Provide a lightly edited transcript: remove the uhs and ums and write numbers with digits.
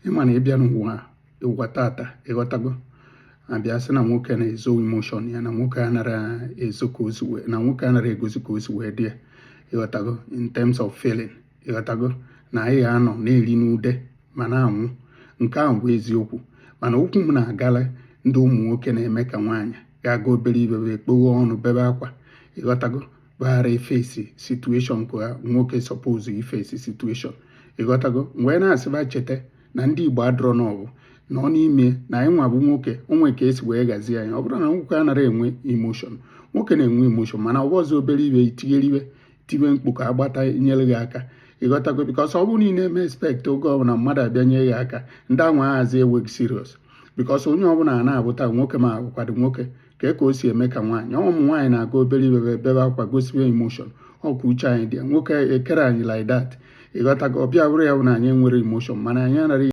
Ịma na ịbịa n'ụwa, ụwa tata, ịghọtago, abịa sị na nwoke na-ezo emotion ya, na nwoke anara ezo ka o si wee, na nwoke anara egosi ka o si wee dị ya, ịghọtago, in terms of feeling, ịghọtago, na anyị ga-anọ na-eri n'ude ma na-anwụ. Nke ahụ bụ eziokwu, mana okwu m na-agala ndị ụmụ nwoke na-eme ka nwaanyị ga-aga obere ibe wee kpoghe ọnụ bebe akwa, ịghọtago, gbara i-face situation ka nwoke suppose i-face situation, ịghọtago. Wee na-asịba cheta na ndị Igbo adọrọ n'ọbụ nọ n'ime na anyị nwa bụ nwoke onwe ka esi wee gazie anyị. Ọ bụrụ na nwoke anaghị enwe emotion, nwoke na-enwe emotion, mana ọ bụ ọzọ obere ibe itinyere ibe tibe mkpu ka agbata nyere gị aka, ịghọtago, because ọ bụrụ na ị na-eme expect oge ọbụla mmadụ abịa nye gị aka, ndị anwa ahazi enweghị serious, because onye ọbụla na-abụta nwoke ma kwado nwoke ka o si eme ka nwaanyị. Ụmụ nwaanyị na-aga obere ibe bebe akwa gosiwe emotion, ọkwa uche anyị dị ya. Nwoke ekere anyị like that, ịghọtago. Ọbịa bụrụ ya bụ na anyị enwere emotion, mana anyị anaghị